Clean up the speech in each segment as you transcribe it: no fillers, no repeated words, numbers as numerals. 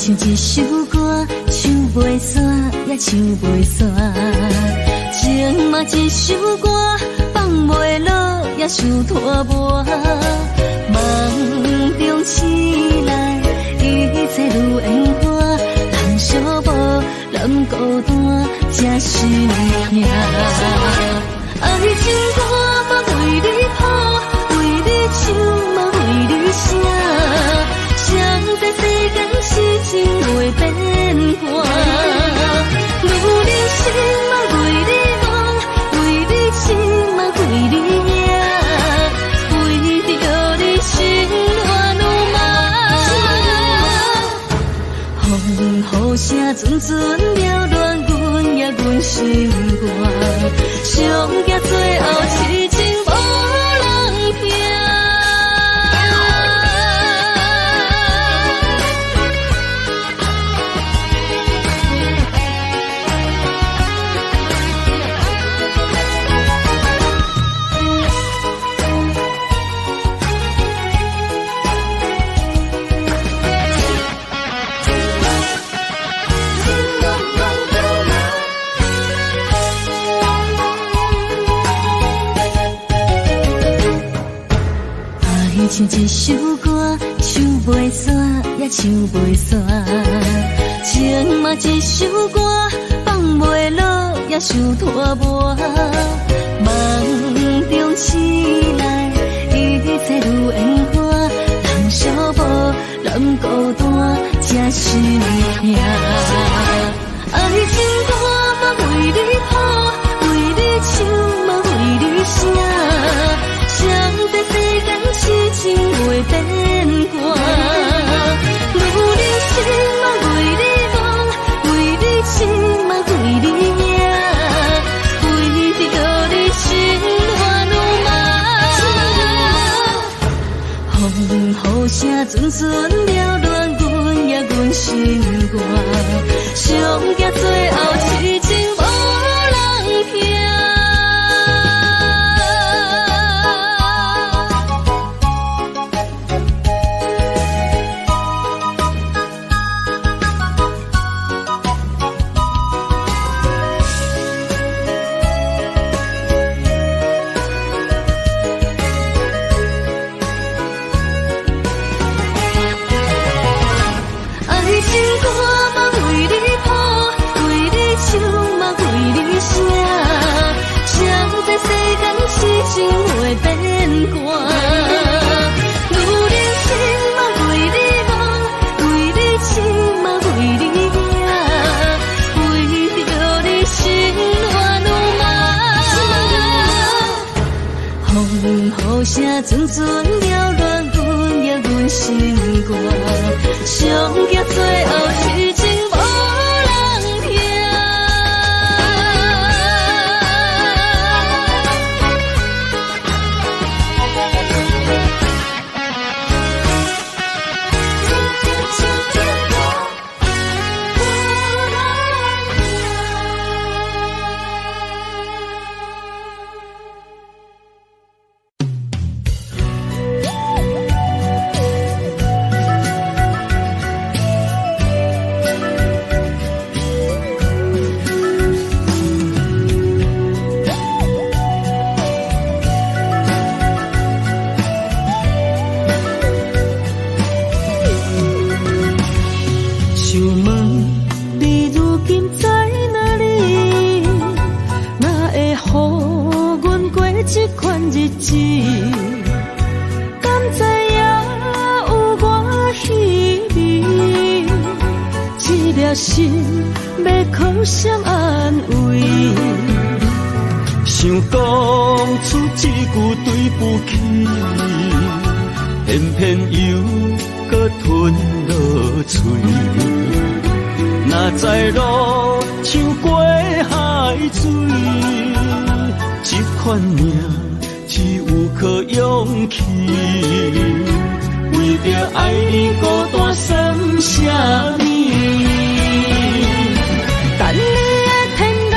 像一首歌，唱袂煞，也唱袂煞。情嘛一首歌，放袂落，也想拖磨。梦中醒来，一切如烟花，人寂寞，人孤单，才心疼。爱情歌嘛为你谱，为你唱嘛为你写。谁知世间痴情会变卦，女人心嘛为你梦，为你痴嘛为你赢，为著你心乱如麻。风雨声阵阵扰乱阮也阮心肝，上惊最后痴情无人听。爱像一首歌，唱袂煞，也唱袂煞。情嘛一首歌，放袂落，也想拖磨。梦中醒来，一切如烟花，人寂寞，人孤单，才心疼。爱情歌嘛为你谱，为你唱嘛为你写。谁知世间痴情会变卦，女人心嘛为你梦，为你痴嘛为你赢，为著你心乱如麻。风雨声阵阵扰乱阮也阮心肝，上惊最后痴情无人听。爱情歌嘛为你谱，为你唱嘛为你写。谁知世间痴情会变卦，女人心嘛为你梦，为你痴嘛为你赢，为著你心乱如麻。风雨声阵阵扰乱阮也阮心肝，上惊最后痴情无人听。想问你如今在哪里？哪会予阮过这款日子？敢知影有偌稀微？这粒心欲靠谁安慰？想讲出这句对不起，偏偏又阁吞落喙。哪知路像过海水，这款命只有靠勇气。为著爱你孤单算啥物？等你的天来，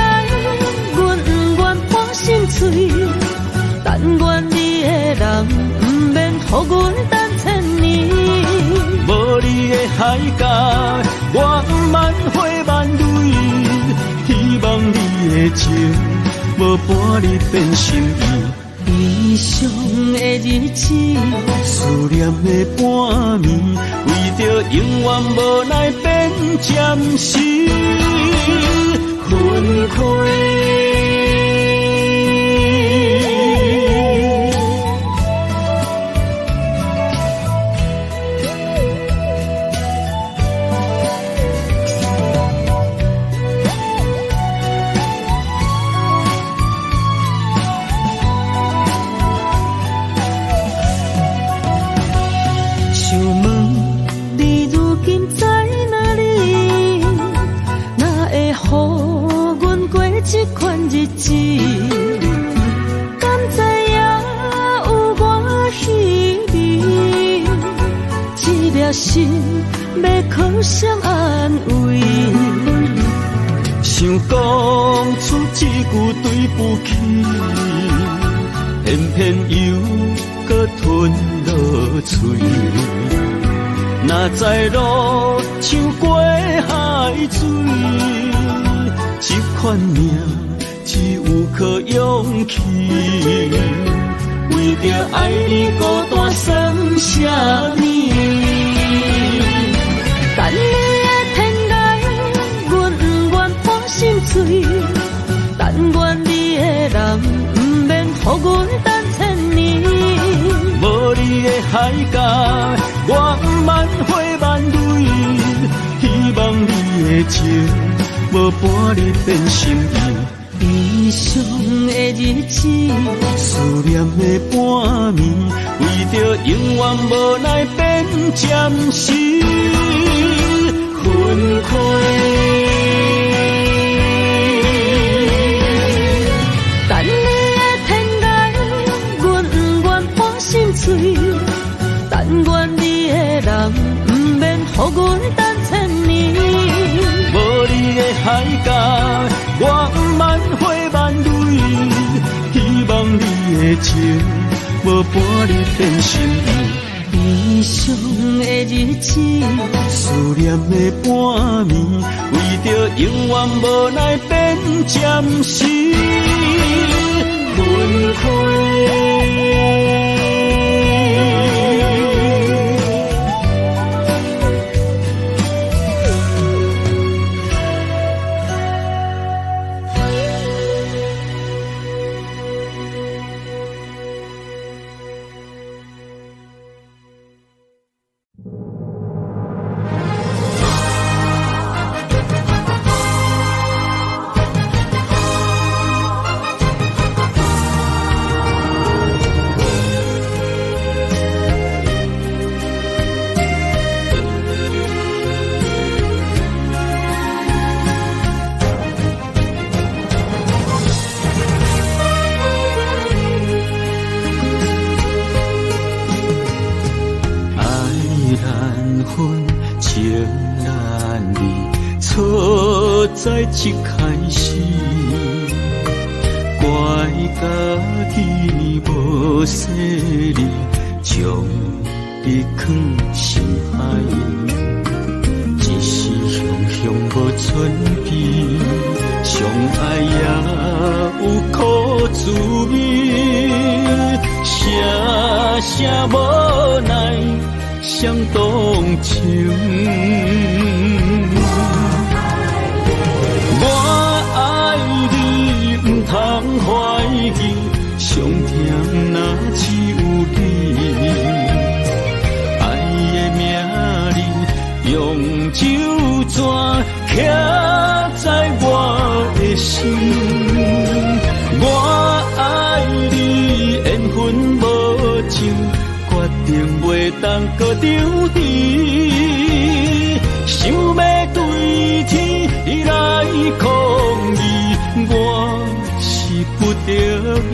阮不愿破心碎。但愿你的人，毋免予阮等千年。无你的海，海角，我毋茫火万蕊，希望你的情無半日變心意。悲傷的日子，思念的半暝，為著永遠無奈變暫時分開。想問你如今在哪裡？哪會予阮過這款日子？敢知影有我稀微？這粒心欲靠誰安慰？想講出這句對不起，偏偏又閣吞落喙。哪知路像過海水，這款命只有靠勇氣。為著愛你孤單算啥物？等你的天涯，阮不願破心碎。但願你的人毋免予阮等千年。無你的海角，我毋茫火萬蕊，希望你的情無半日變心意。悲傷的日子，思念的半暝，為著永遠無奈變暫時分開。等你的天涯，阮不願破心碎。但願你的人毋免予阮等千年。無你的海角，我毋茫火萬蕊，希望你的情無半日變心意。悲傷的日子，思念的半暝，為著永遠無奈變暫時分開。愛難分，情難離，錯在一開始，怪家己無細膩，將你囥心海，一時雄雄無準備，相愛也有苦滋味，聲聲無奈相動情。我愛你，毋通懷疑，上疼若只有你。愛的名字用酒泉刻在我的心。我愛你，緣分無情，決定袂當閣相離。想欲對天來抗議，我是不得已。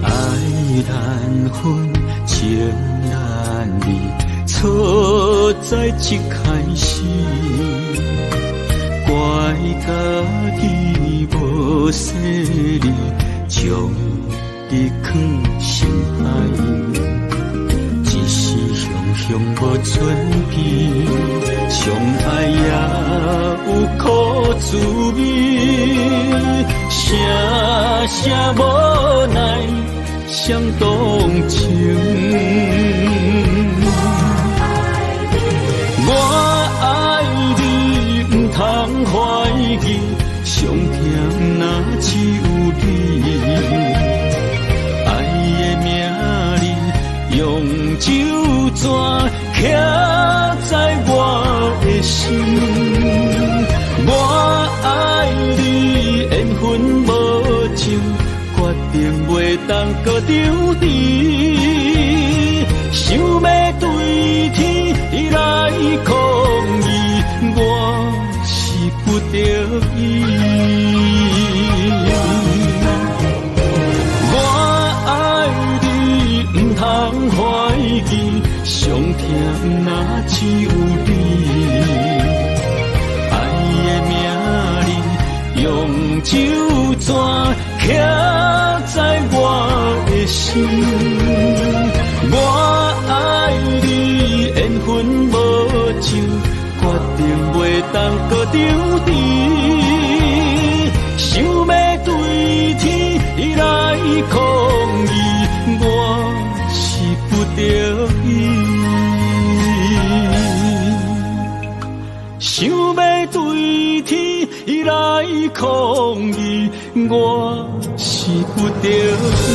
愛分情难离，错在一开始，怪家己無細膩，將你囥心海，一時雄雄無準備，相愛也有苦滋味，聲聲無奈相動情。我愛你，毋通懷疑，上疼若只有你。愛的名字用酒泉刻在我的心。我愛你，緣分無情，決定袂當閣相離。想欲對天來抗議，我是不得已。我愛你，毋通懷疑，上疼若只有你。愛的名字用酒泉刻在我的心。我愛你，緣分無情，決定袂當閣相離。想欲對天來抗議，我是不得已。想欲對天來抗議，我是不得已。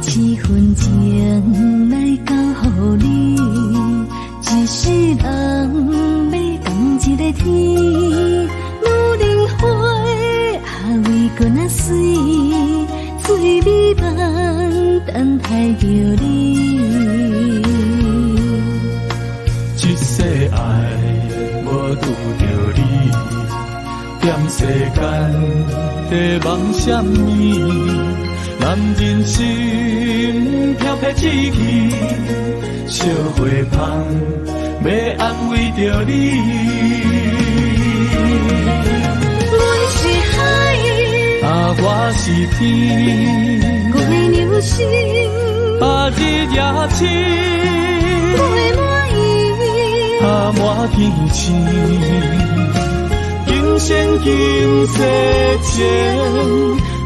這份情來交予你，一世人欲仝一个天。女人花也为君仔水，醉美梦等待著你。這世愛無拄著你，踮世間在望啥物？男人心飘飘志气，烧花香欲安慰著你。阮是海，啊，我是天，月娘心，啊，日夜星，月满意，啊，满天星，今生今世情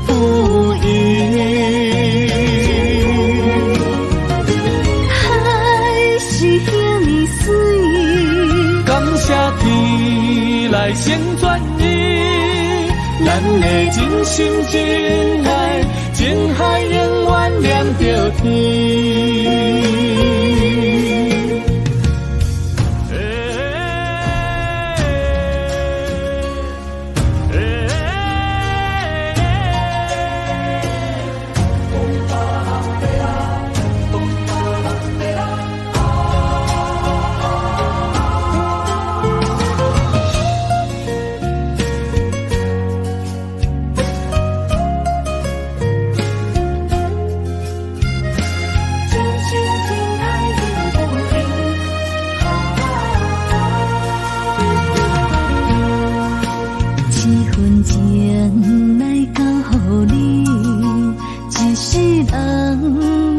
不移。海是遐呢水，感谢天来成全伊，咱的真心真爱，情海永远连著天。這份情來交予你，一世人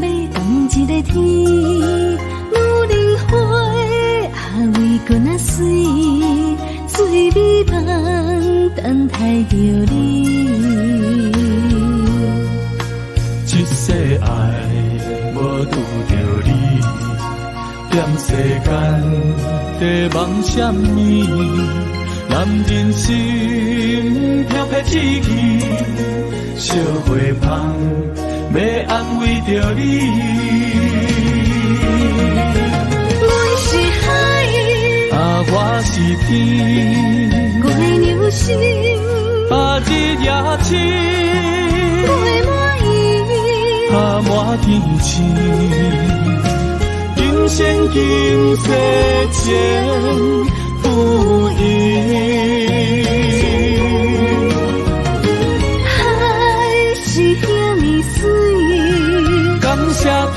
欲仝一个天。女人花也为君仔水，醉美梦等待著你。這世愛無拄著你，踮踮世间在望啥物？男人心飘飘志气，烧花香欲安慰著你。阮是海，啊，我是天，月娘心，啊，日夜星，月满圆，啊，满天星。今生今世情不移。海是遐呢媠，感谢天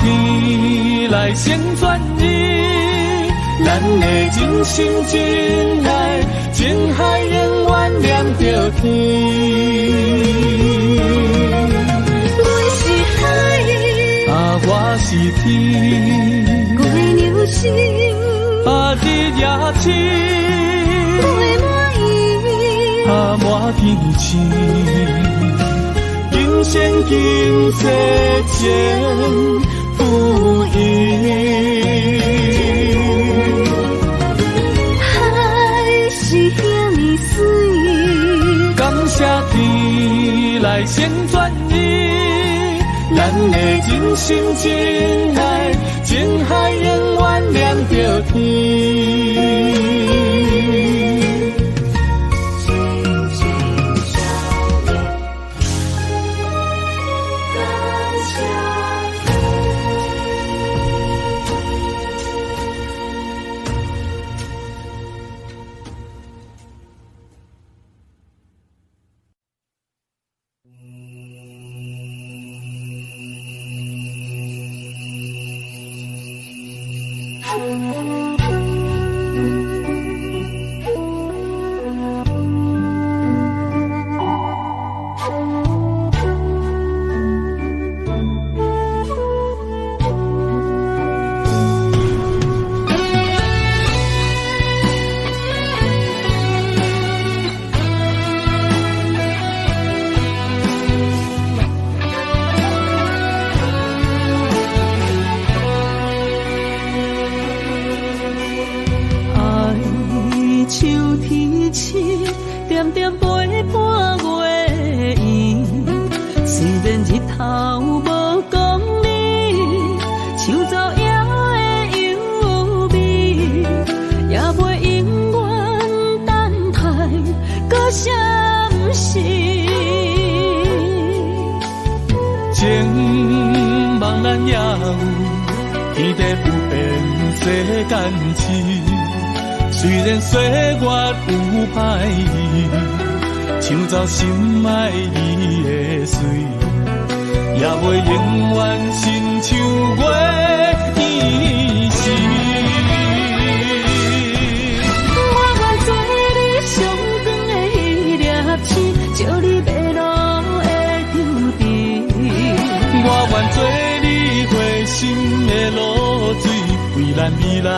来成全你，咱的真心真爱，情海永远连著天。阮是海，啊，我是天，月娘心，啊，日夜星，月满圆，啊，满天星。今生今世情不移。海是遐呢媠，感谢天来成全你，咱的真心真爱，情海永远连著天。爱像天星，点点陪伴月圆。虽然日头无光明，像昼夜的幽微，也袂永远等待搁相识。情梦咱也有，天地不变世间事。虽然岁月有歹意，抢走心爱伊的水，也袂永远亲像月圆时。我愿做你上光的彼粒星，照你迷路的抽屉。我愿做你花心的露水，为咱未来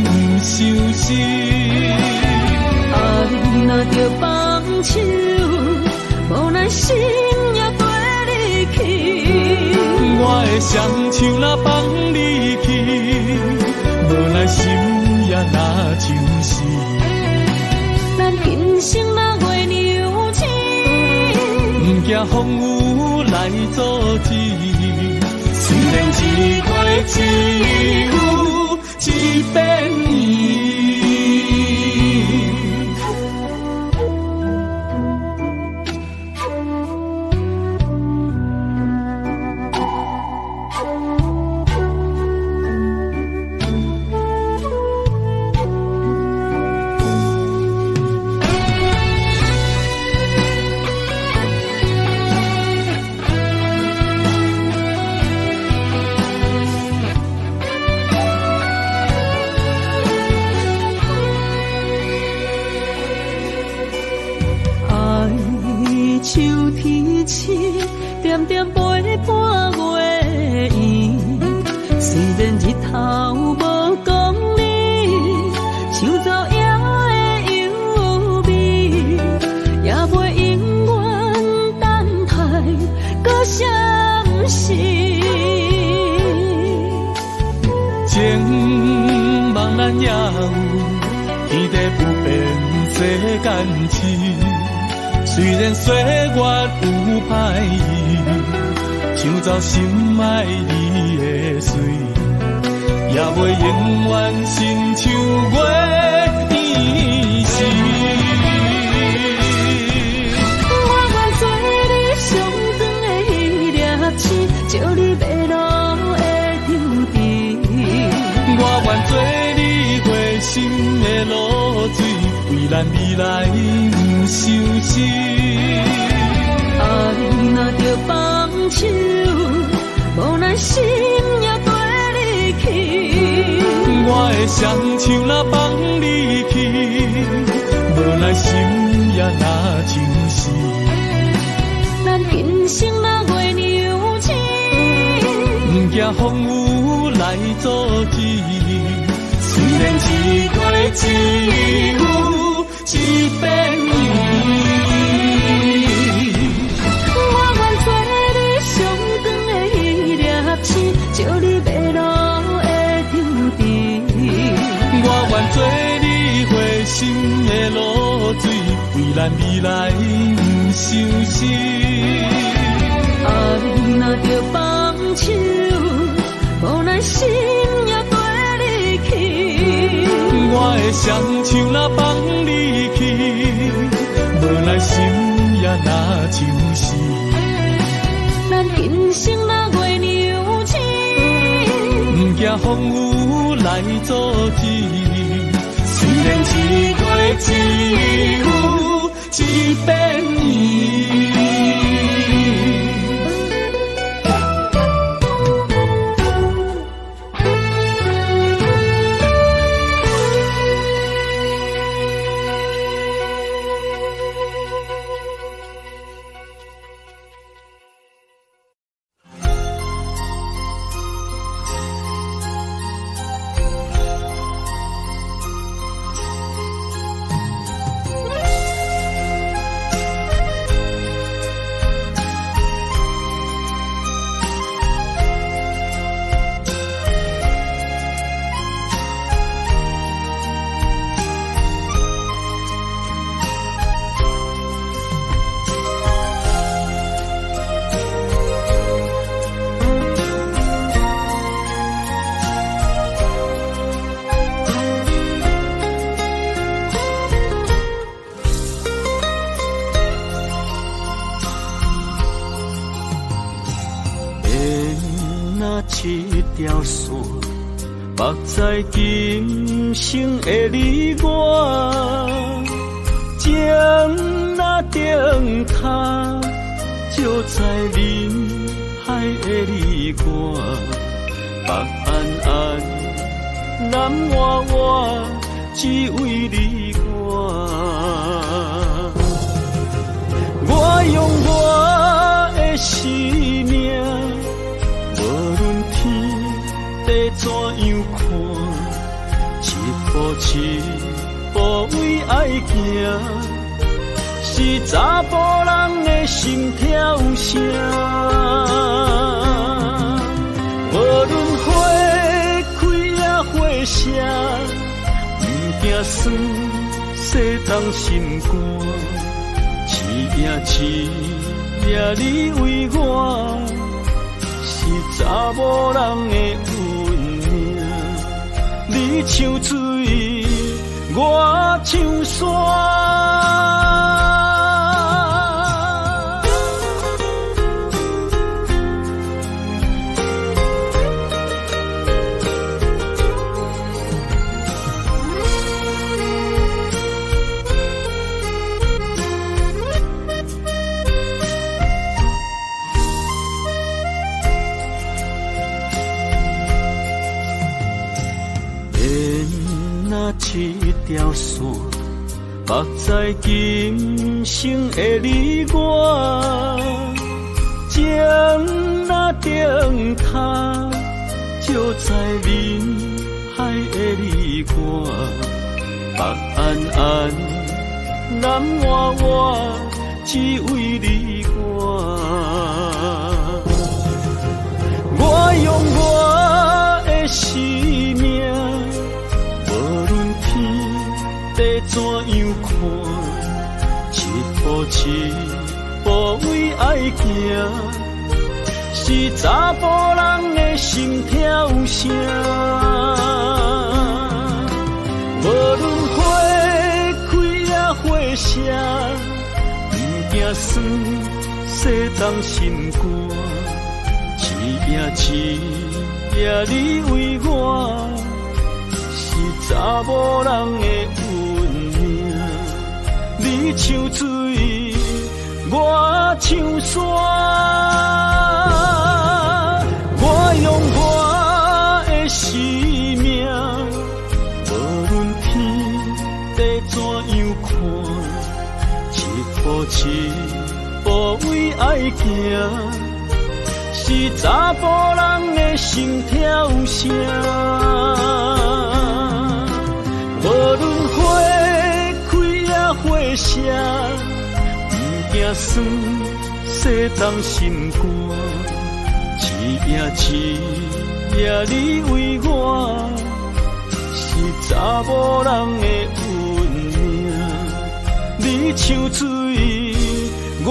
不相失。爱若著放手，无奈心也跟你去。我的双手若放你去，无奈心也若相思。咱今生若月娘星，不惊风雨来阻止。虽然一过只有一遍圆。爱像天星，点点陪伴月圆。虽然日头无光明，像昼夜的幽微，也袂永远等待搁相识。情咱也有天地不變世間痴。雖然歲月有歹意，搶走心愛你的媠，也袂永遠親像月圓時。我願做你上長的彼粒星，照你迷路的抽屜。我願做你花心的露水，為咱未來毋相思。愛若著放手，無奈心也綴你去。我的雙手若放你去，無奈心也若像死。咱今生若月娘親，毋驚風雨來阻止。雖然一過只有一遍緣。我願做你上長的彼粒星，照你迷路的抽屜。我願做你花心的露水，為咱未來毋相思。愛若著放手，無奈心也綴你去。我的雙手若放你去，無奈心也若像死。咱今生若月娘親，毋驚風雨來阻止。雖然一過只有一遍緣。條線，縛在今生的你我，情若燈塔，照在人海的你我，北安安，南活活，只為你我。我用我的生命，無論天地怎樣看，一步一步為愛行，是查埔人的心跳聲。無論花開抑花謝，毋驚酸，世東心肝。一夜一夜你為我，是查某人的運命。你像水，我像山。一條線，縛在今生的你我，情若燈塔，照在人海的你我，北安安，南活活，只為你我。我用我的生命，無一步為愛行，是查埔人的心跳聲。無論花開抑花謝，毋驚酸，世東心肝。一夜一夜你為我，是查某人的運命。你像水，我像山，我用我的生命，無論天地怎樣看，一步一步為愛行，是查埔人的心跳聲。無論花開抑花謝，毋驚酸，世東心肝。一夜一夜你為我，是查某人的運命。你像水，我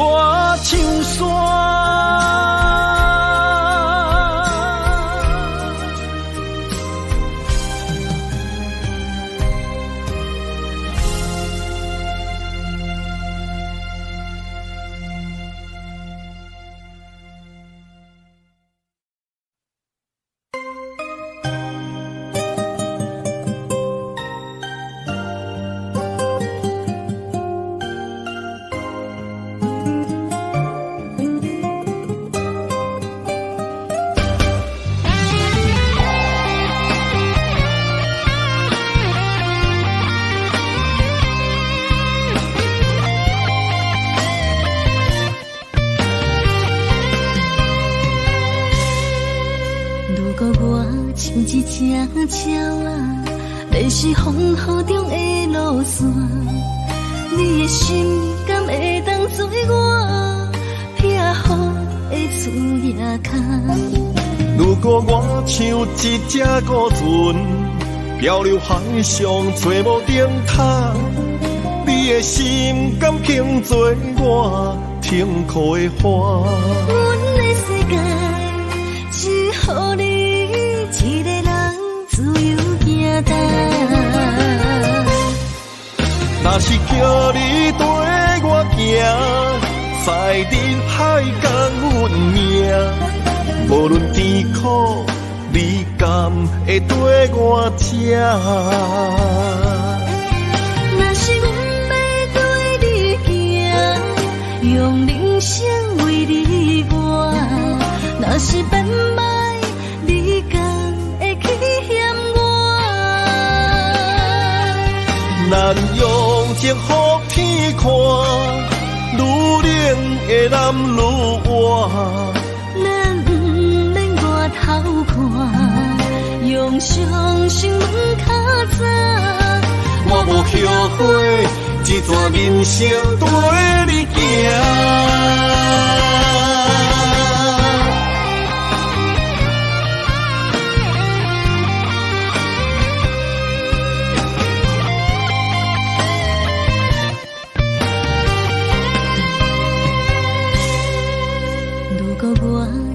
像山。你是風雨中的路線，你的心敢會當做我避雨的厝仔跤？如果我像一隻孤船，漂流海上找無燈塔，你的心敢肯做我停靠的岸？阮的世界只予你一个人自由行動。若是叫你綴我行，在人海共阮命，無論甜苦，你敢會綴我這？若是阮欲綴你行，用人生為你活；若是變歹，你敢會去嫌我？咱用情予天看，愈冷的男愈活。咱毋免外頭看，用相信問較早。我無後悔，這段人生綴你行。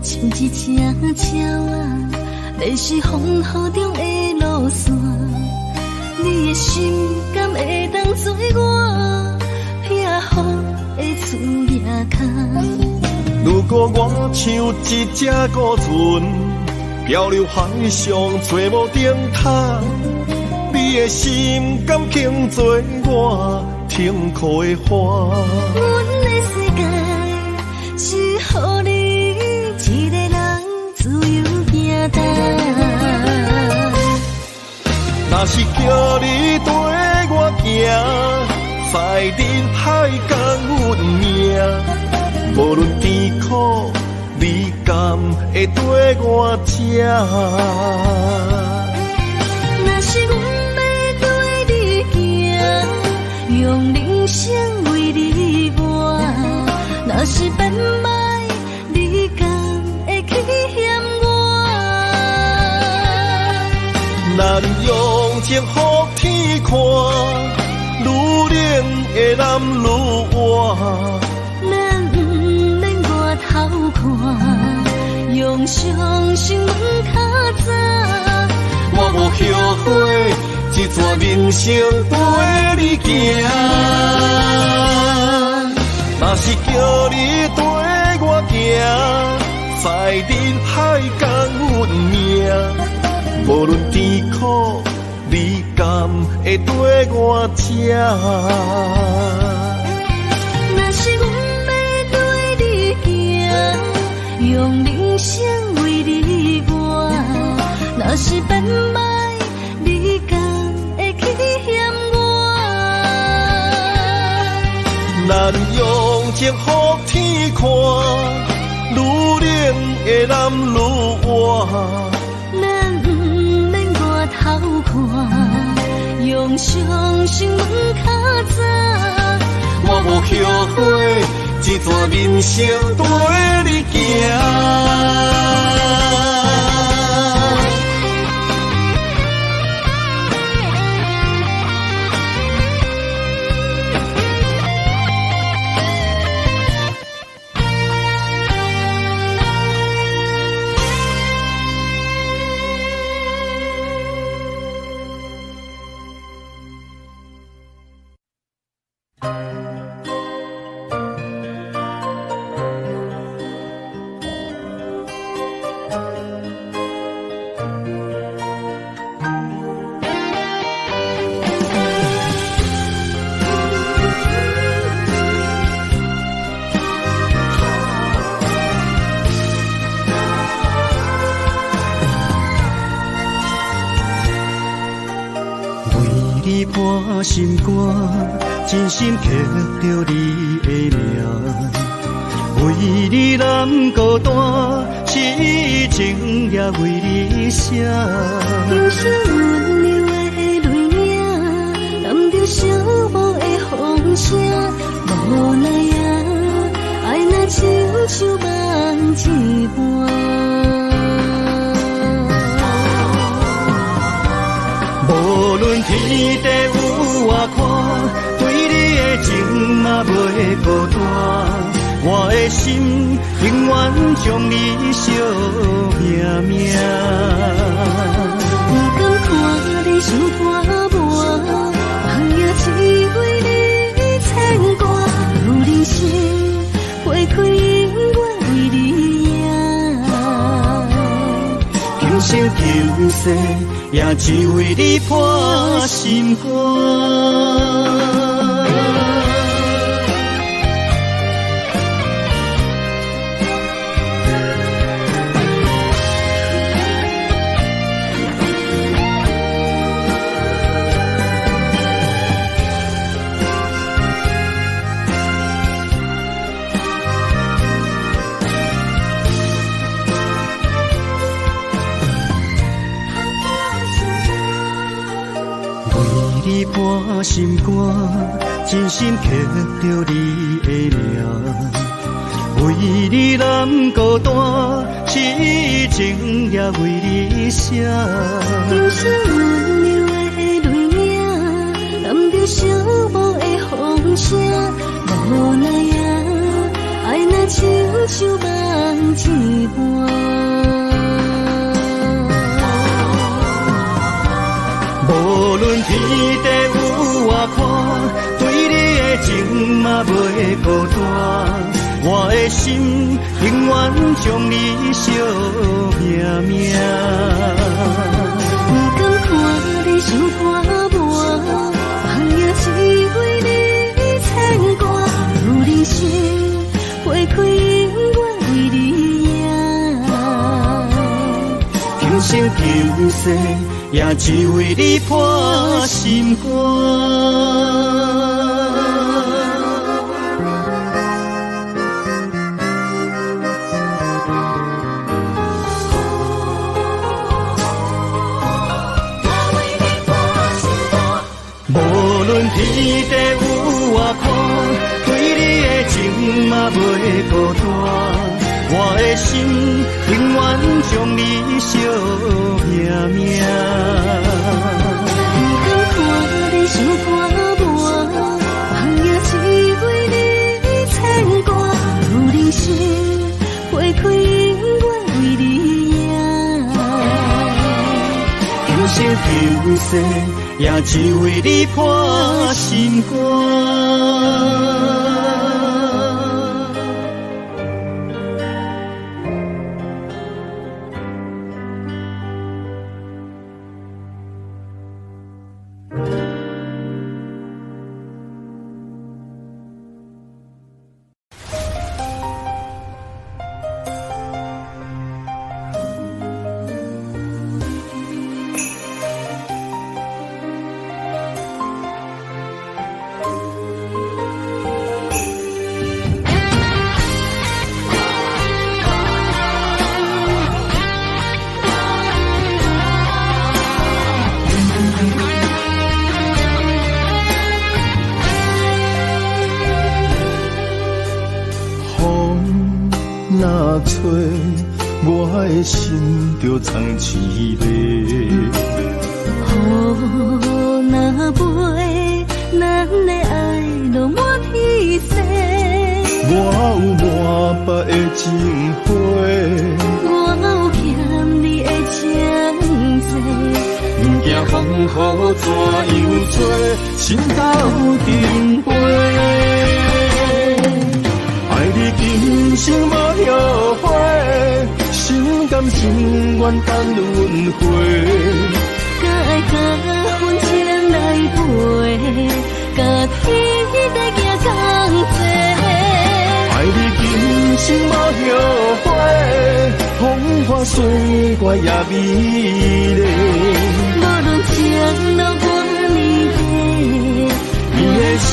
像一隻鳥仔，迷失風雨中的路線，你的心敢會當做我避雨的厝仔跤？如果我像一隻孤船，漂流海上找無燈塔，你的心敢肯做我停靠的岸？阮的世界只予你一个人自由行動。若是叫你綴我行，在人海共阮命，無論甜苦，你敢會綴我這？若是阮欲綴你行，用人生為你活；若是變歹，你敢會去嫌我？咱用情予天看，愈冷的男愈活。相信问較早。我無後悔，這段人生綴你行。若是叫你綴我行，在人海共阮命。無論甜苦，你敢會綴我這？若是阮欲綴你行，用人生為你活。若是變歹，你敢會去嫌我？咱用情予天看，愈冷的男愈活。咱毋免回頭看，用相信問較早。我無後悔，這段人生綴你行。為你破心肝，真心刻著你的名。為你難孤單，痴情也為你寫。今生溫柔的淚影，攬著寂寞的風聲，無奈啊，愛若親像夢一般。無論天地有偌寬，對你的情嘛袂孤單。我的心永遠將你惜命命。不甘看你伤拖磨，梦也只為你牽掛。有人生花開，永遠為你贏。今生今世也只為你破心肝。為你破心肝，真心刻著你的名。為你難孤單，痴情也為你寫。今生溫柔的淚影，攬著寂寞的風聲，無奈啊，愛若親像夢一般。無論天地有偌寬，對你的情嘛袂孤單。我的心永遠將你惜命命。不甘看你伤拖磨，梦也只為你牽掛。有人生花開，永遠為你贏。今生今世也只為你破心肝。無論天地有偌寬，對你的情嘛袂孤單。我的心永遠將你惜命命。不甘看你伤拖磨，梦也只為你牽掛。有人生花開，永遠為你贏。生求死，也只為你破心肝。我的心就藏凄迷。雨若飞，咱的爱落满天星。我有满腹的情话，我有欠你的情债。不惊风雨怎样吹，心斗阵飞。爱你今生无后悔，心甘情愿等轮回。甲爱甲分情来陪，甲天地行仝齐。爱你今生无后悔，风花雪月也美丽。无论情路偌呢长，你的心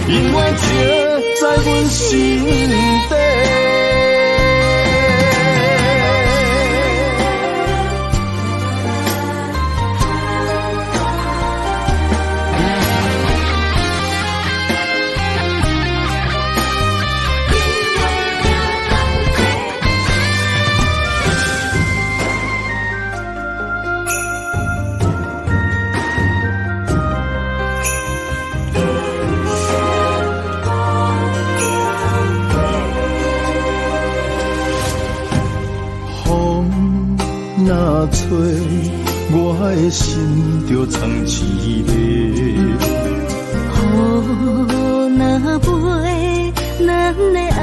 永远刻在阮心底。若吹，我的心就藏凄迷。雨若飞，咱的爱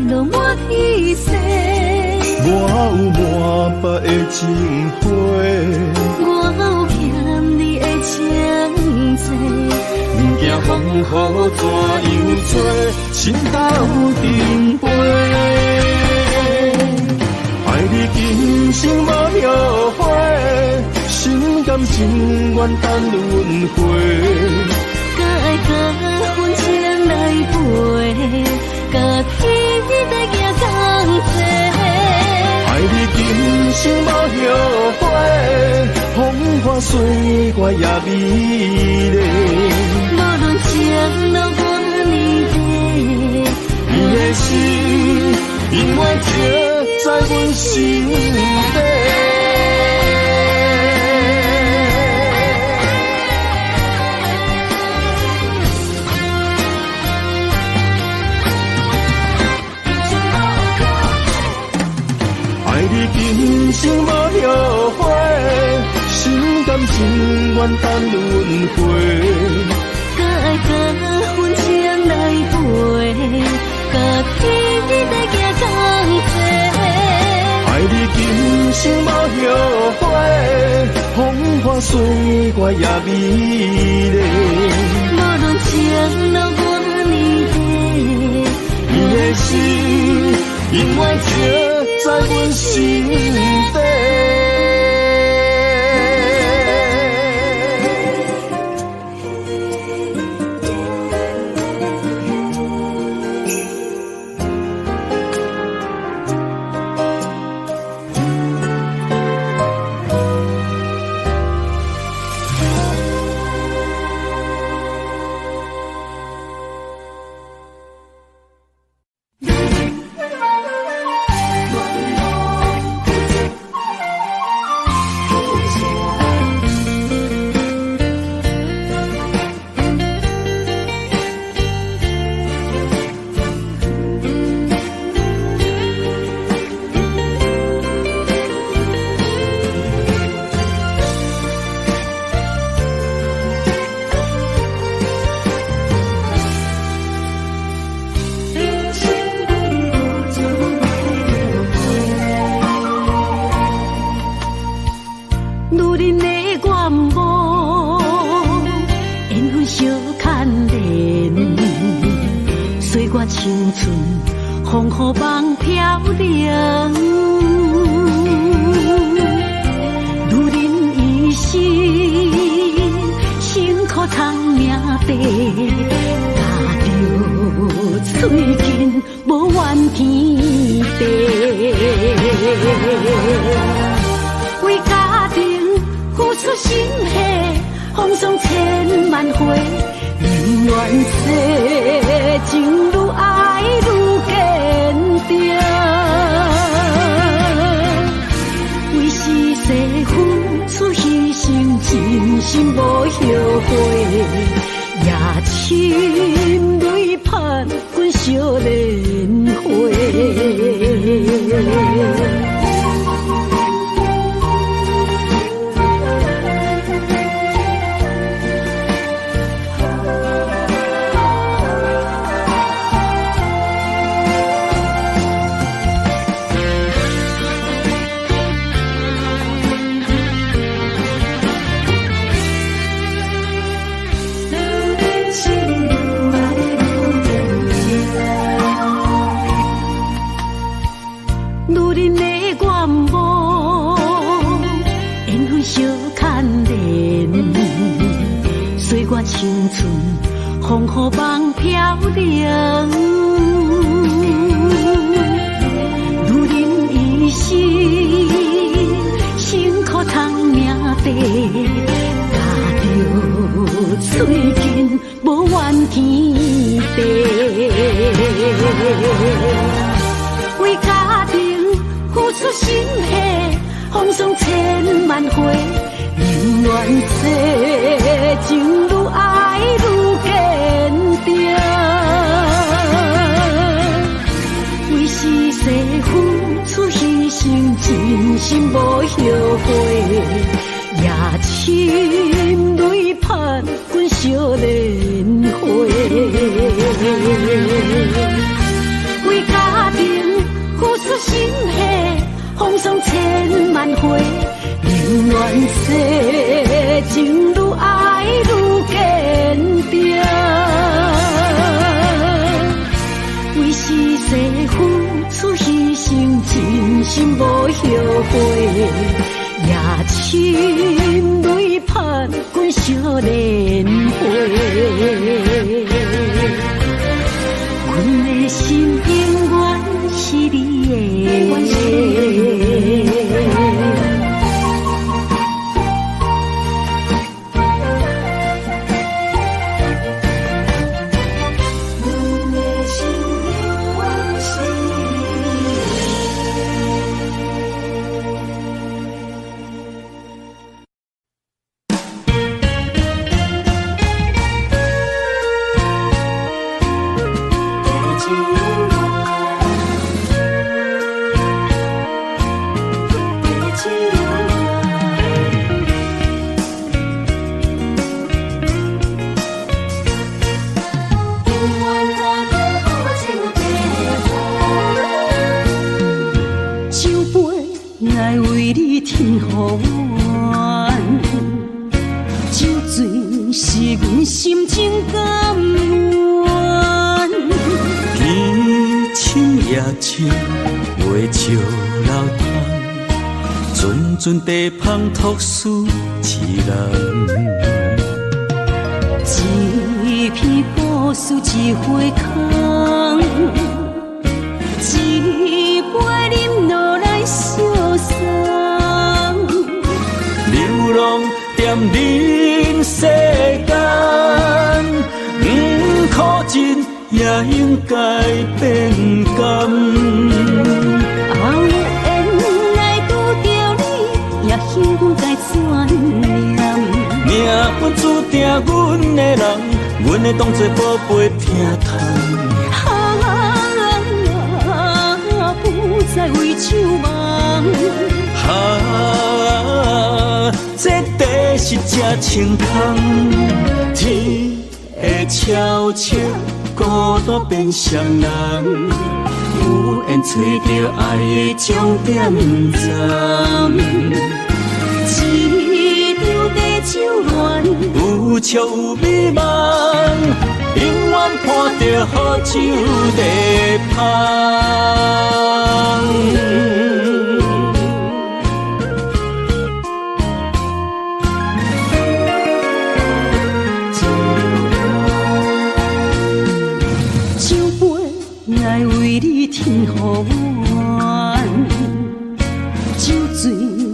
落满天星。我有满腹的情话，我有欠你的情债。不惊风雨怎样吹，心斗阵飞。爱你今生无后悔，心甘情愿等轮回。甲爱甲分情来陪，甲天地行仝齐。爱你今生无后悔，风花雪月也美丽。无论情路偌呢长，你的心永远刻在阮心底。爱你今生无后悔，心甘情愿等轮回。甲爱甲分情来陪，甲天地行仝齐。爱你今生无后悔，风花雪月也美丽。无论情路偌呢长，你的心永远刻在阮心底。人的願望，緣分相牽連，歲月青春，風雨夢飄零。女人一生，辛苦藏命地，咬著喙緊，無怨天地。為家庭付出心血，風霜千萬回，寧願說情愈愛愈堅定。為時勢付出犧牲，真心無後悔，也親淚盼阮惜蓮花。女人的願望，緣分相牽連，歲月青春，風雨夢飄零。女人一生，辛苦藏命地，咬著喙緊，無怨天地。為家庭付出心血，風霜千萬回，寧願說情愈愛愈堅定。為時勢付出犧牲，真心無後悔，也親淚盼阮惜蓮花。為家庭付出心血，風霜千萬回，寧願說情愈愛愈堅定。為時勢付出犧牲，真心無後悔，也親淚盼阮惜蓮花。阮的心永遠是你的。阵地芳托思一人，一片故事一回空，一杯饮落来相送。流浪踮人世间，不苦尽也应该变甘。应该转念，命运注定阮的人，阮会当作宝贝疼痛。啊，不再为酒梦。啊，这地是这清空，天会悄悄，孤单变双人，有缘找著爱的终点站。一恋，有笑有美梦，永远伴著好酒茶香。酒杯来为你天予愿，酒醉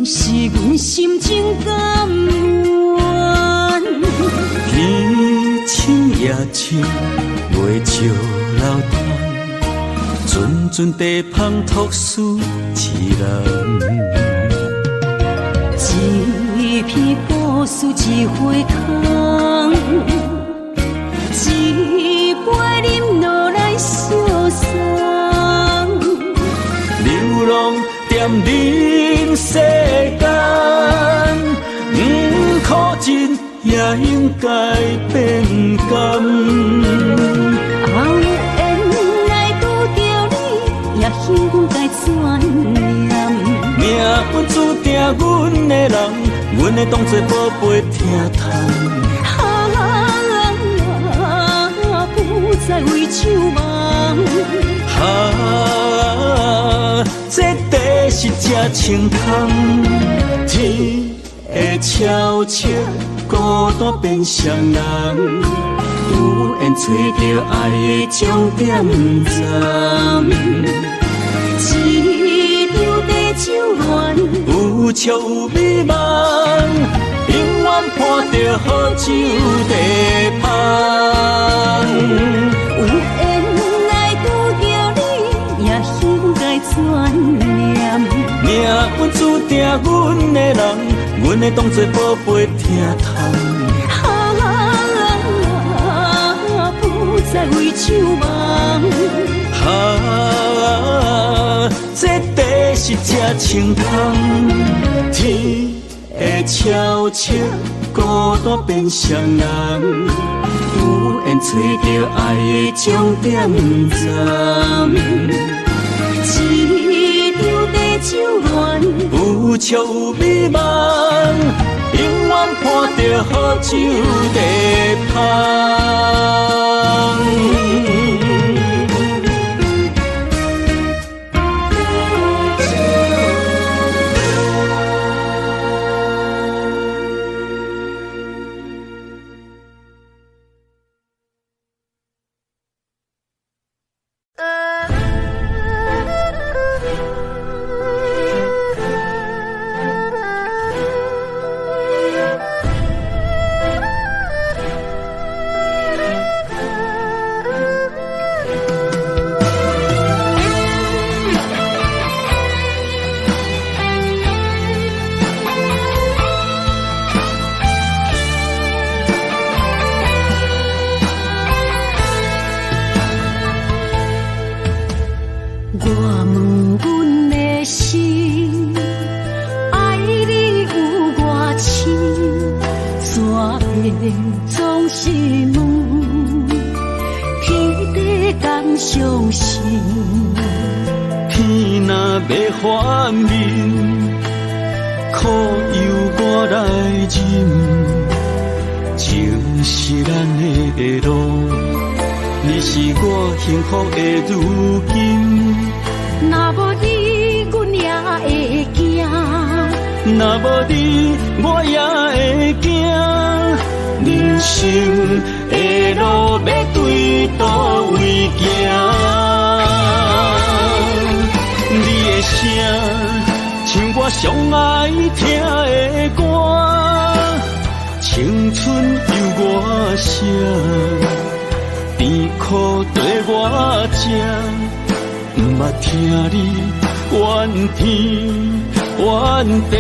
是阮心情甘愿。天深夜深，袂笑流淌，阵阵茶香托思一人。一篇故事一回空，一杯饮落来相送。流浪踮人世间，苦尽也应该变甘。有缘来拄著你，也应该转念。命运注定阮的人，阮会当作宝贝疼痛。啊，不再为酒梦。啊，这茶是这清香，天会悄悄，孤单变双人，有缘揣著爱的终点站。一场茶酒恋，有笑有美梦，永远伴著好酒茶香。有缘来拄著你，也应该转念。命运注定阮的人，阮会当作宝贝疼痛。啊，不再为酒梦。啊，这茶是这清香，天会悄悄，孤单变双人，有缘揣著爱的终点站。一场茶酒恋，有笑有美梦，永远伴著好酒茶香。我问阮的心，爱你有偌深，怎会总是问天地敢相信？天若欲反面，苦由我来忍。情是咱的路，你是我幸福的如今。若无你，阮也会惊。若无你，我也会惊。人生的路欲对佗位行？你的声像我上爱听的歌，青春由我写，甜苦缀我食。不捌听你怨天怨地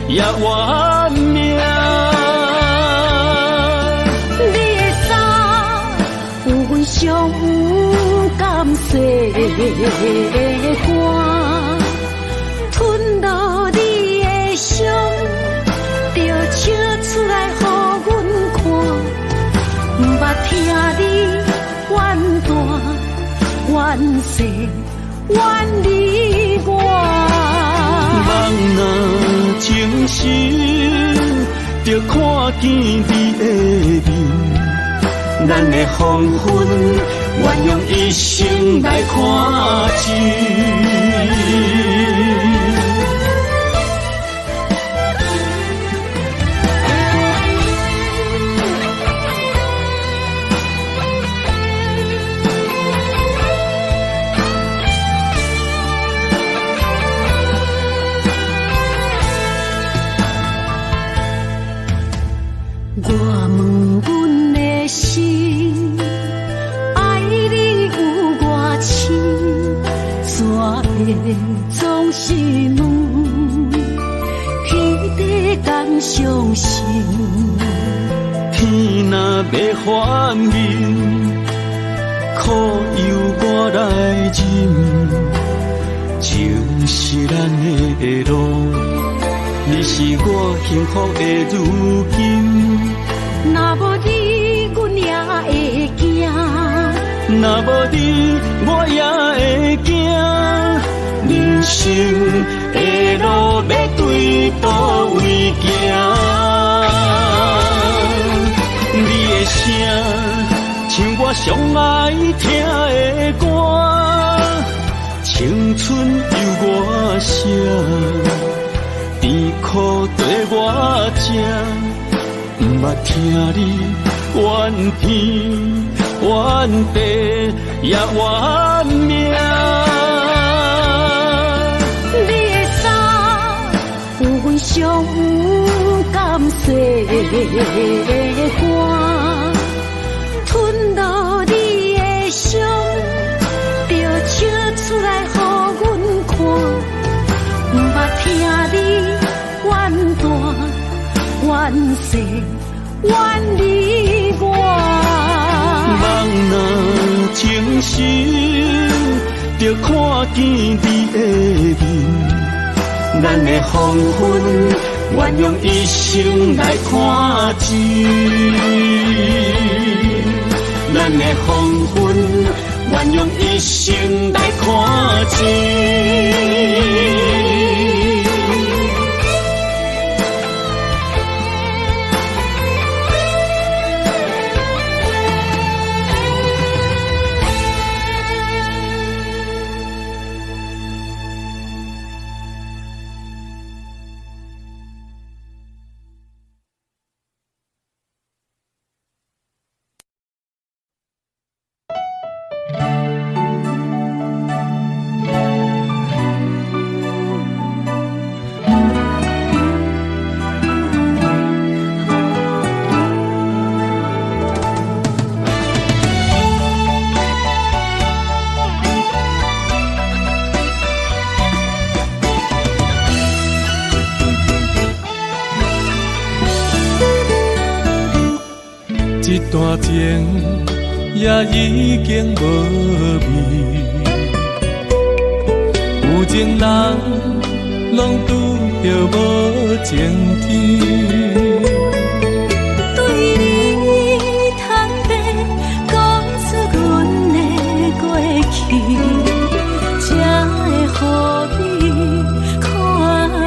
也怨命。你的衫有阮上不甘洗汗，吞落你的伤，就笑出来予阮看。不捌听你怨大怨细怨你我。梦若情深，天就看見你的面。咱的黃昏，願用一生來看盡。我問阮的心，愛你有偌深，怎會總是問天地敢相信？天若欲翻面，苦由我來忍。情是咱的路，你是我幸福的如今。若無你，阮也會驚；若無你，我也會驚。人生的路欲對佗位行？你的聲像我上愛聽的歌，青春由我寫，甜苦綴我食。毋捌聽你怨天怨地也怨命。你的衫有阮上毋甘洗的汗，吞落你的傷，著笑出來予阮看。毋捌聽你怨大怨細怨你我。夢若清醒，就看見你的面。咱的黃昏，願用一生來看盡。咱的黃昏，願用一生來看盡。這段情也已經無味，有情人攏拄著無情天。對你坦白講出阮的過去，才會予你看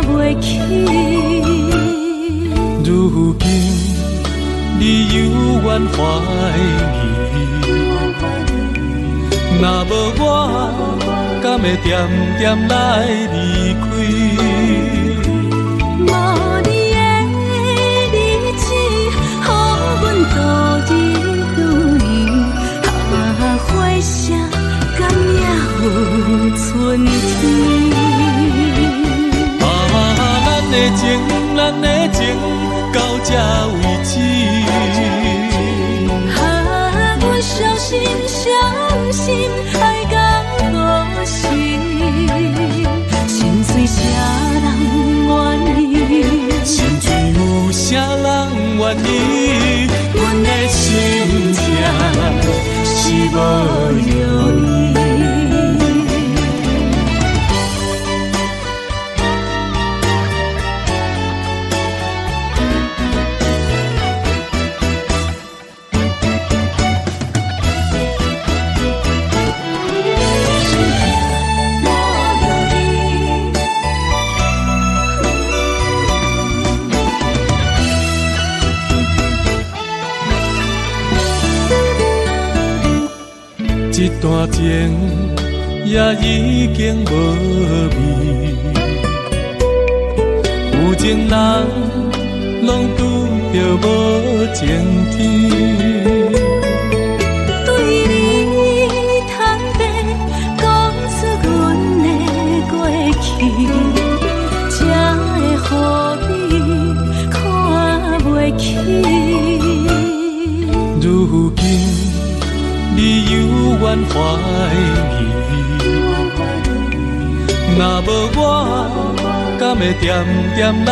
袂起。如今你猶原懷疑，若無我，敢會恬恬來離開？無你的日子，予阮度日如年。啊，花謝敢也有春天？啊，咱的情，咱的情，到這為止。啊，阮相信，相信愛到何時？心碎啥人願意？心碎有啥人願意？阮的心痛是無容易。這段情也已經無味。有情人攏拄著無情天。對你坦白講出阮的過去，才會予你看袂起。如今你猶原懷疑，若無我，敢會恬恬來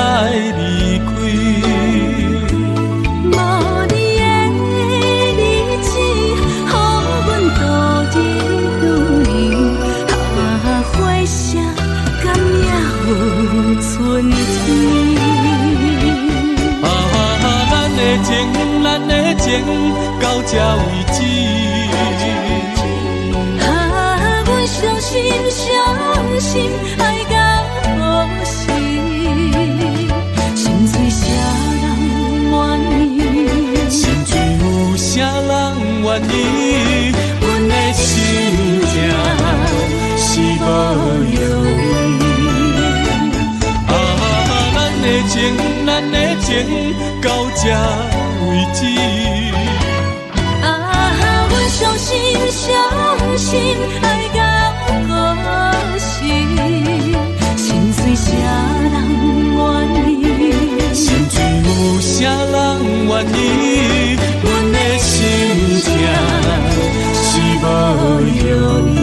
離開？無你的日子，予阮度日如年。啊，花謝敢也有春天？啊，咱的情，咱的情，到這為止。啊，阮相信，相信愛到何時？心碎誰人願意？心碎有啥人願意？阮的心痛是無容易。啊，咱的情，咱的情，到這為止。啊，阮相信，相信愛到何時？心碎誰人願意？心碎有啥人願意？阮的心痛是無容易。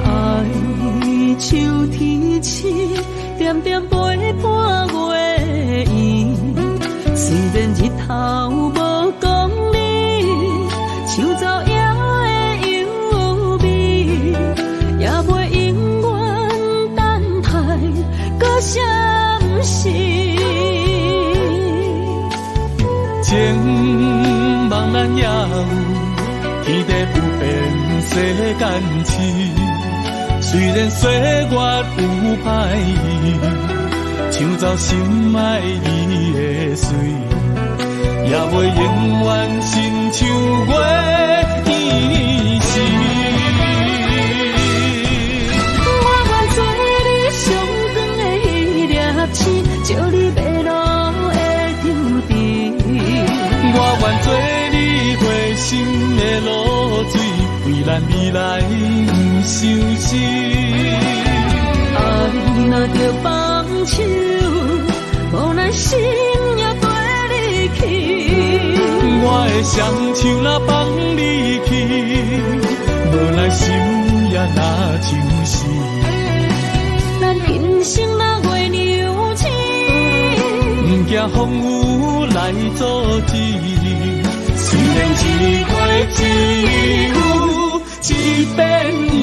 愛像天星，恬恬陪伴月圓。雖然日頭無光明，像走影的幽微，也袂永遠等待閣相思。情梦咱也有，天地不變世間痴。雖然歲月有歹意，搶走心愛伊的水，也袂永遠親像月圓時。我願做你上光的彼粒星，照你迷路的乡鎮。我願做你花心的露水，為咱未來不相思。愛若著放手，無耐心也綴你去。我的雙手若放你去，無耐心也若像是。咱今生若月娘亲，不惊风雨來阻止。雖然一回只有一遍緣。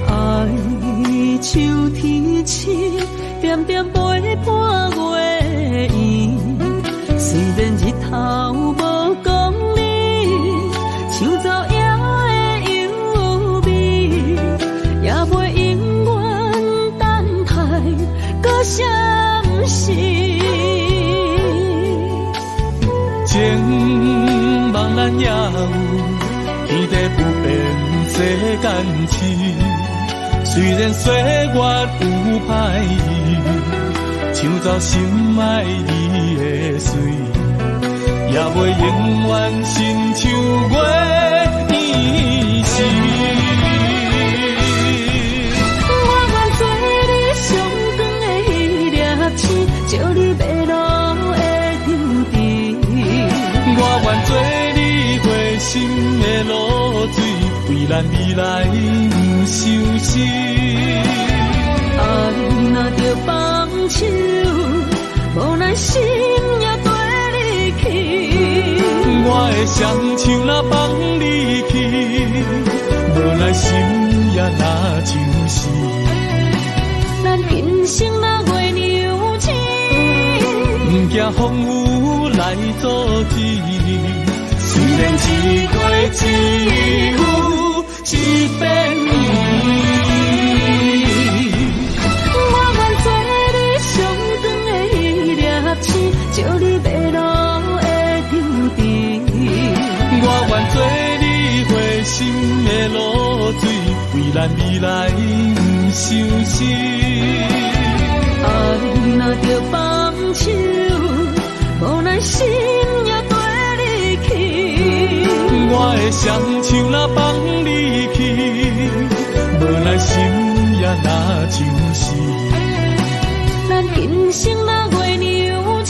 愛像天星，恬恬陪伴咱也有天地不變世間痴。雖然歲月有歹去，搶走心愛你的媠，也袂永遠親像月圓時。我願做你上光的彼粒星，照你迷路的乡鎮。我願做你花心的露水，為咱未來毋相思。愛若著放手，無奈心也綴你去。我的雙手若放你去，無奈心也若相思。咱今生若月娘親，毋驚風雨來阻止。雖然一過只有一遍圓。我願做你上光的彼粒星，照你迷路的鄉鎮。我願做你花心的露水，為咱未來毋相思。愛若著放手，無奈心也綴你去。我的雙手若放你去，無奈心也若相思。咱今生若月娘親，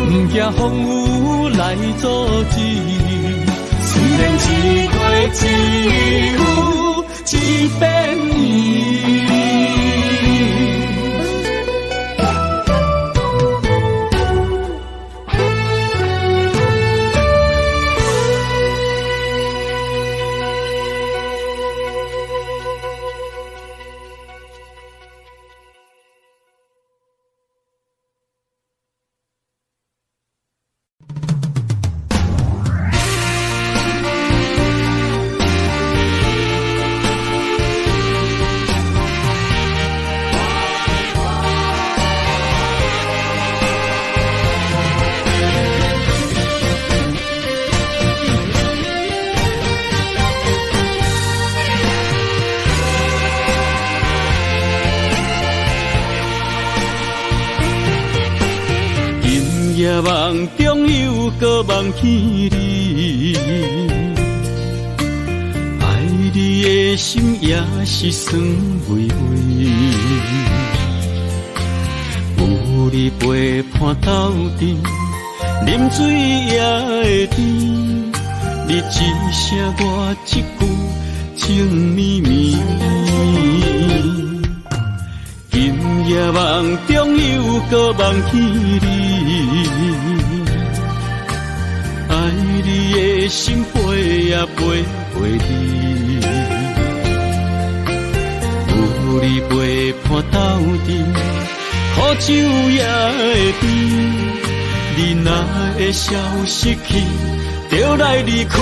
毋驚風雨來阻止。雖然一過只有一遍圓。今夜夢中又閣夢見你，愛你的心也是酸微微。有你陪伴鬥陣，啉水也會甜。你一聲我一句情綿綿。今夜夢中又閣夢見你，愛你的心飛呀飛袂離，有你陪伴鬥陣，苦酒也會甜。你若會消失去，就來離開。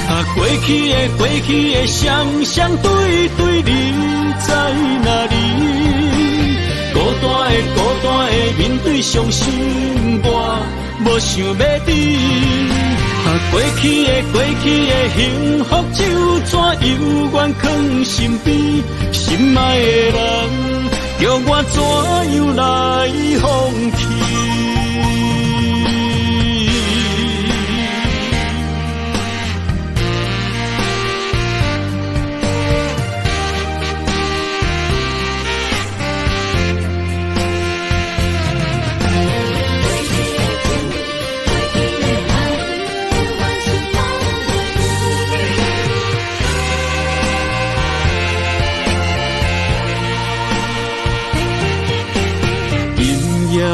啊，過去的過去的雙雙對對，你在哪裡？孤單的孤單的面對傷心，我無想欲離。啊，過去的過去的幸福酒怎猶原囥身邊？心愛的人，叫我怎樣來放棄？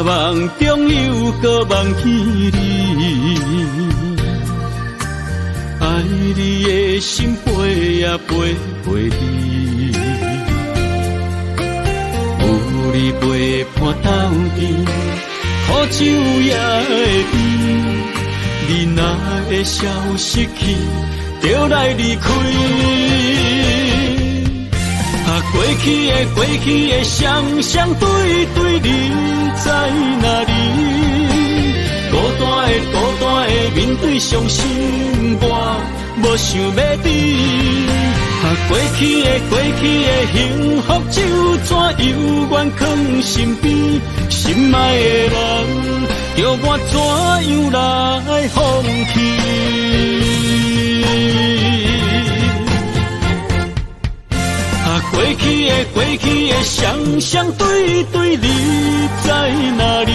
夢中又閣夢見你，愛你的心飛呀飛袂離，有你陪伴鬥陣，苦酒也會甜。你若會消失去，就來離開。啊，過去的過去的雙雙對對，你在哪裡？孤單的孤單的面對傷心，我無想欲離。啊，過去的過去的幸福酒，怎猶原囥身邊？心愛的人，叫我怎樣來放棄？啊，過去的過去的雙雙對對，你在哪裡？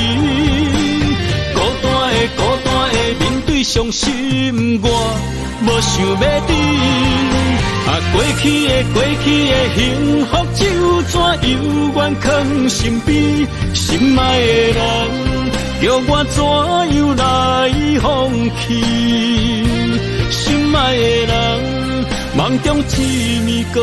孤單的孤單的面對傷心，我無想欲離。啊，過去的過去的幸福酒，怎猶原囥身邊？心愛的人，叫我怎樣來放棄？心愛的人，夢中一暝閣一暝。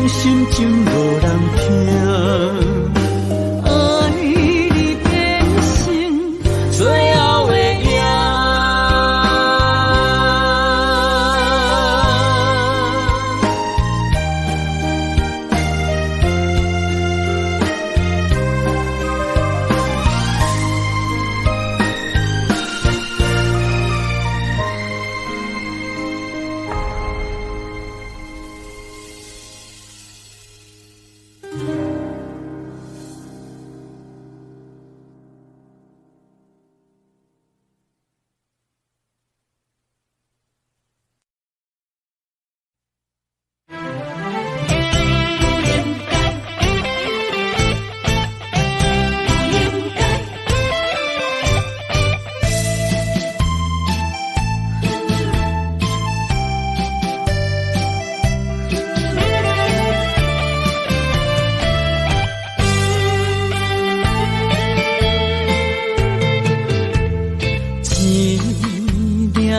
心情無人聽。愛你。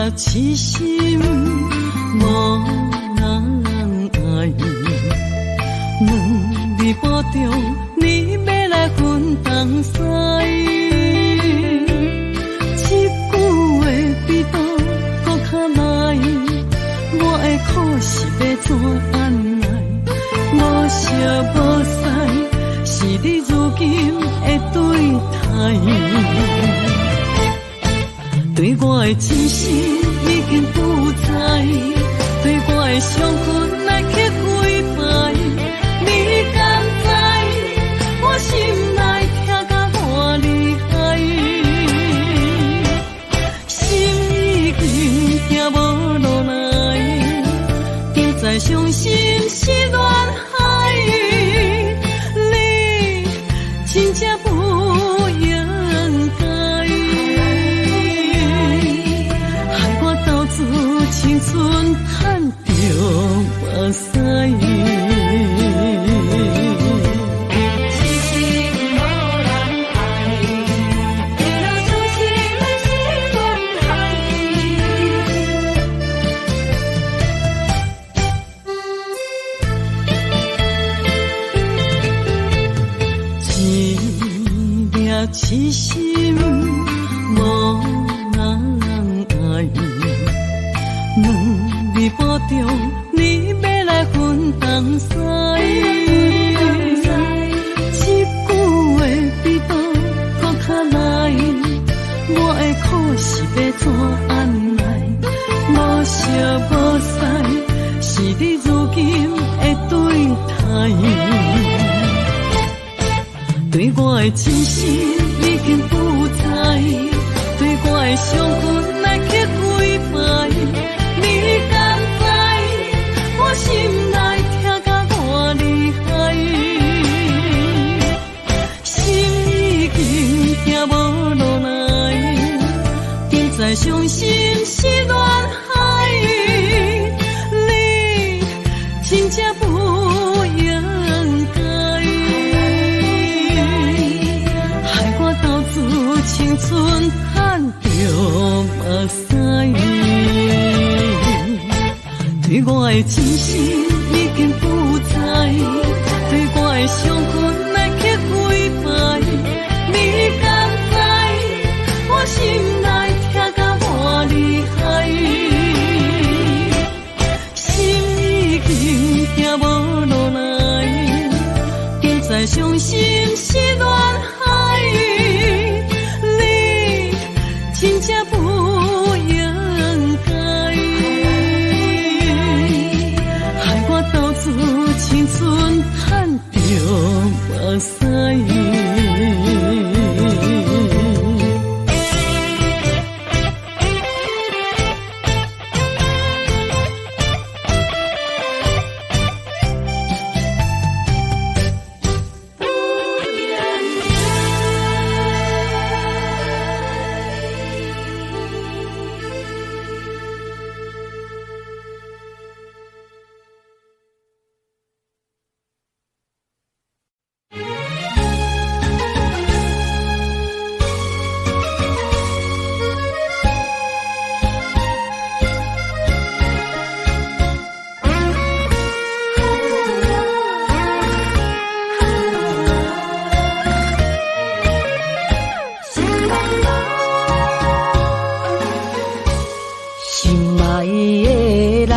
痴心無人愛，兩字保重，你欲來分東西。這句話比刀閣較來，我的苦是欲怎按捺？無相無似，是你如今的對待。對我的真心已經不在，對我的傷痕來刻幾擺，你敢知我心內疼甲偌厲害？心已經行無路來，不再相信是戀海，你真正不應該，害我投資青春趁著目屎。痴心無人愛，一路傷心是戀海。一領痴心無人愛，兩字保重，你欲來分東西。這句話比刀閣較來，我的苦是欲怎按捺？無相無似，是你如今的對待。對我的真心已經不在，對我的傷痕來刻幾擺，你敢知我心內疼甲偌厲害？心已經行無路來，不再相信是戀海，你真正不應該，害我投資青春趁著目屎。對我的真心已經不在，對我的傷痕來刻幾擺，你敢知我心內疼甲偌厲害？心已經行無路來，不再相信是戀海，你真正不應該，害我投資青春趁著目屎。心愛的人，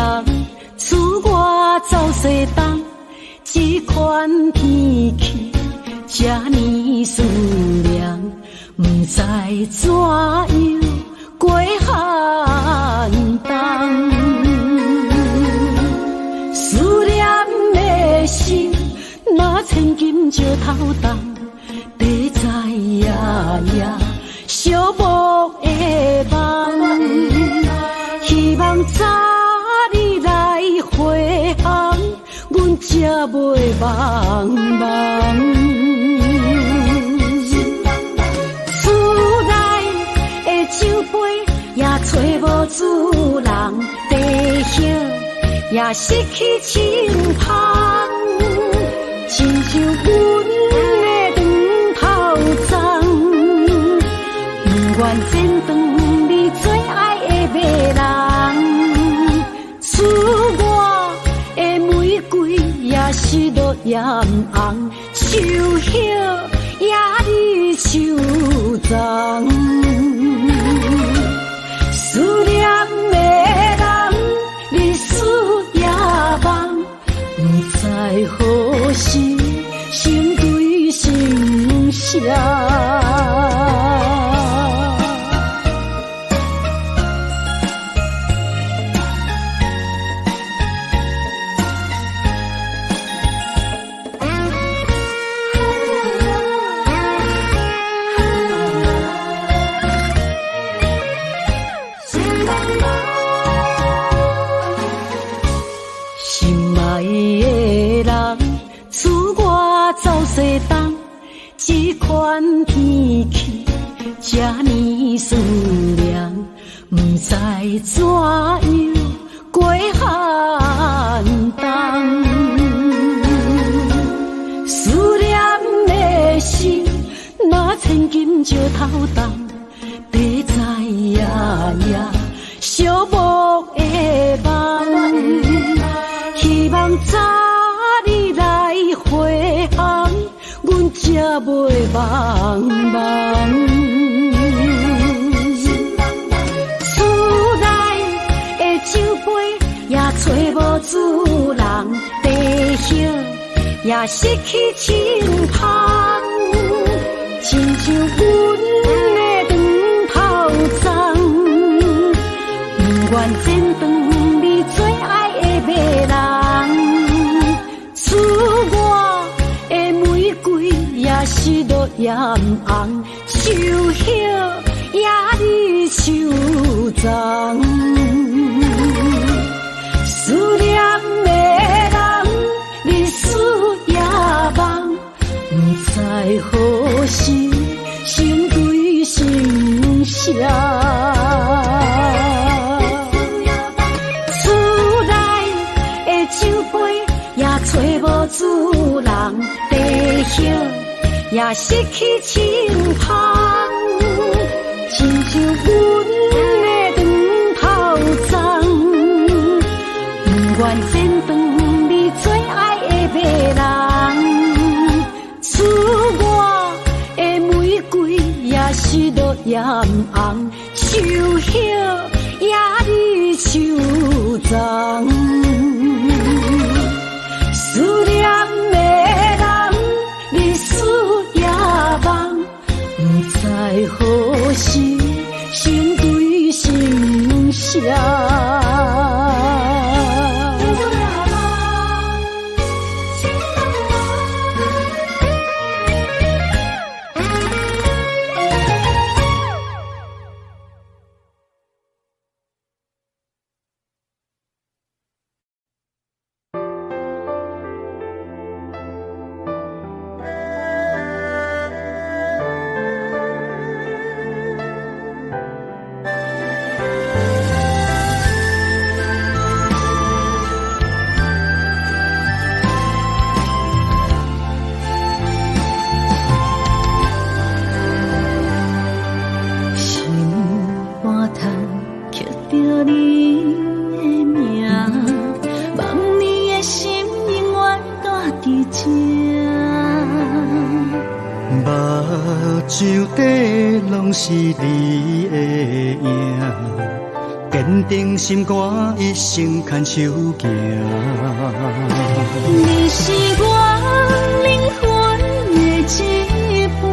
自我走西東，這款天氣這呢思念，毋知怎樣過寒冬。思念的心，若千金石頭重，地知夜夜寂寞的夢。希望早日來回航，阮才袂茫茫。厝內的酒杯也揣無主人，茶葉也失去清芳，親像阮的長頭鬃。不願剪斷你最愛的馬人，也红，樹葉也佇樹叢。思念的人，日思夜夢，不知何時心對心相。心愛的人，使我走西東，這款天氣這呢思念，不知怎樣過寒冬。思念的心，若千斤石頭重，白晝夜夜寂寞的夢。希望早日來回航，阮才袂茫茫。厝內的酒杯也揣無主人，茶葉也失去清芳，親像阮的長頭鬃，不願剪斷你最愛的迷人。賜我的玫瑰也失落艷紅，樹葉也佇樹叢。思念的人，日思夜夢，不知何時心對心相。厝內的酒杯也揣無主人，茶葉也失去清芳，親像阮的長頭鬃，不願剪斷你最愛的迷人。賜我的玫瑰也失落艷紅，樹葉也佇樹叢。思念的人，日思夜夢，不知何時心對心相。心肝头刻著你的名，望你的心永遠住佇這。目睭底攏是你的影，堅定心肝一生牽手行。你是我靈魂的一半，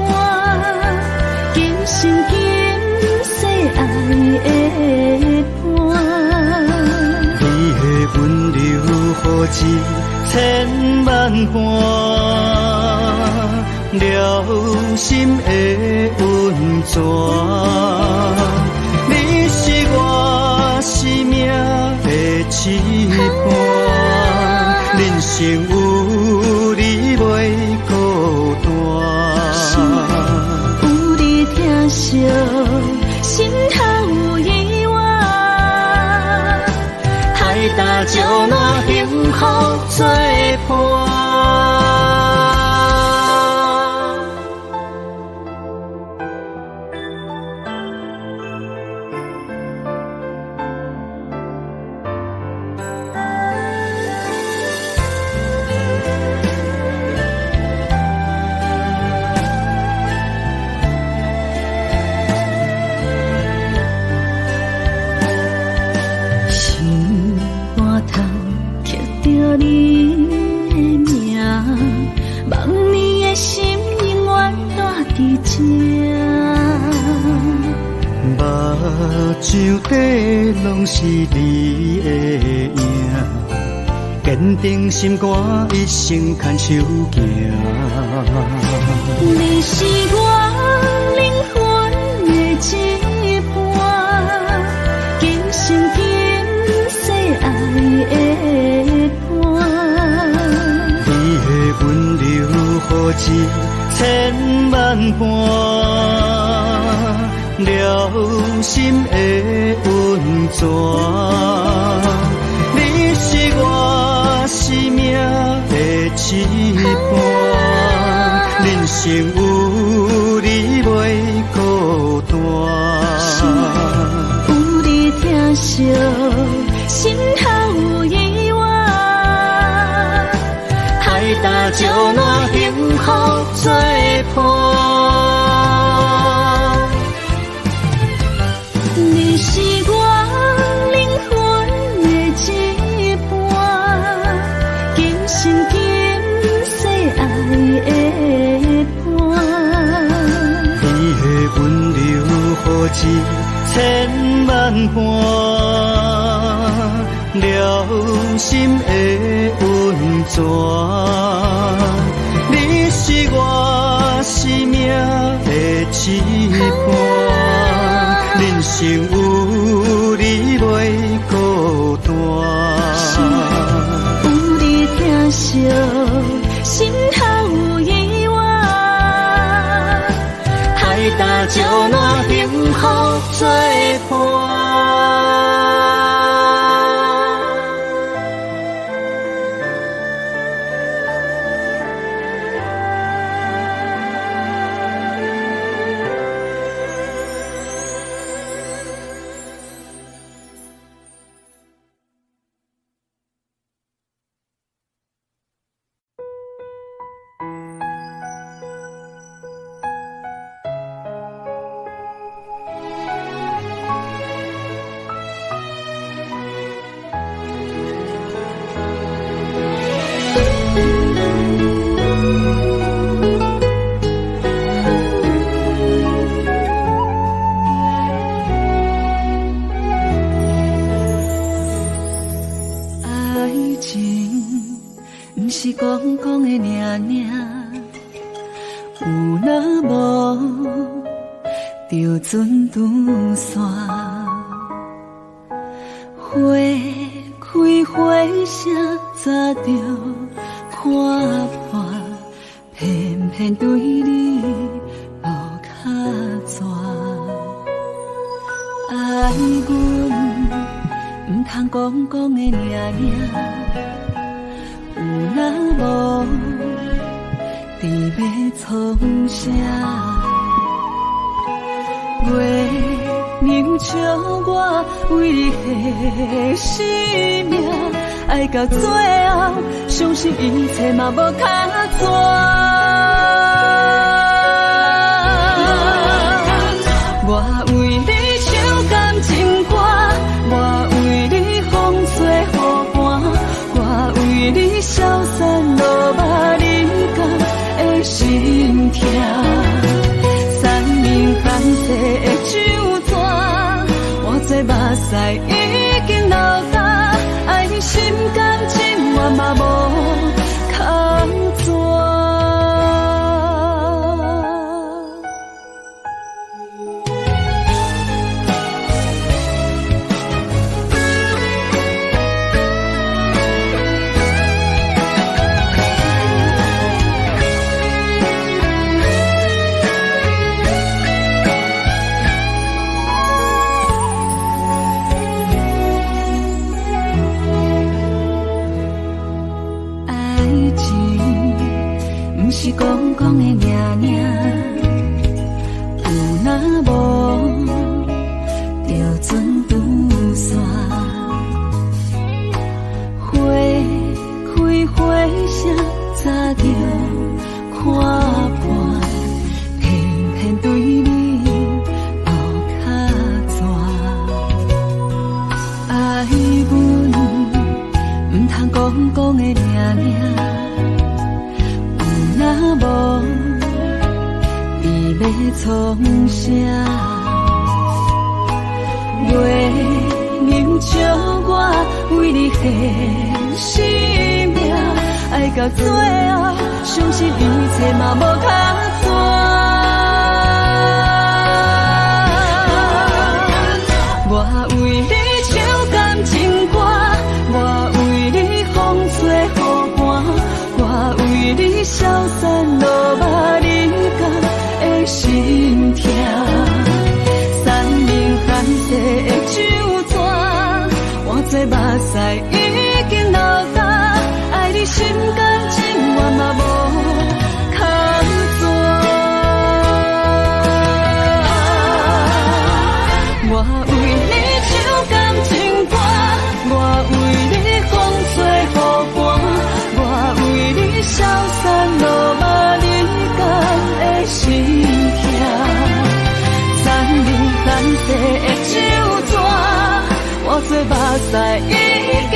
今生今世愛的伴。你的溫柔何止千萬般，療心的溫泉。你是我生命的一半，人生有你袂孤單。心內有你疼惜，心頭有依偎。海搭石烂幸福作伴。睭底攏是你的影，坚定心肝，一生牵手行。你是我灵魂的一半，今生今世愛的伴。你的溫柔予一千萬般，療心的溫泉。你是我生命的一半，人生有你袂孤單。有你疼惜，心頭有依偎。海搭石烂幸福作伴。你是我靈魂的一半，今生今世愛的伴。你的溫柔予一千萬般，療心的溫泉。你是我生命的一半，人生有你袂孤單。有你疼惜，心頭有依偎。海搭石烂幸福作伴。愛情毋是講講的爾爾，有若無就准拄煞。花開花聲早就看破，偏偏對你無卡紙。愛阮毋通講講的爾爾，有若無知欲創啥？月娘笑我為你犧牲命，愛到最後，相信一切嘛無卡紙。我為你唱感情歌，我為你風吹雨寒，我為你消散落目，你敢會心痛？山明反世的酒泉，我这目屎已經流干，愛心甘情願嘛無卡紙。愛情毋是講講的爾爾，有若無就准拄煞。花開花聲早就看破，偏偏對你無卡紙。愛阮毋通講講的爾爾，有若無知欲創啥？月娘笑我為你獻生命，愛到最後，相信一切嘛無卡紙。我為你唱感情歌，我為你風吹雨寒，我為你消散落寞人間的心痛。山盟海誓的酒泉，換做目屎已經流乾，愛你心甘情願嘛無卡紙。我為你唱感情歌，我為你風吹雨寒，我為你消散落寞人間的心痛。山盟海誓的酒泉，換做目屎已經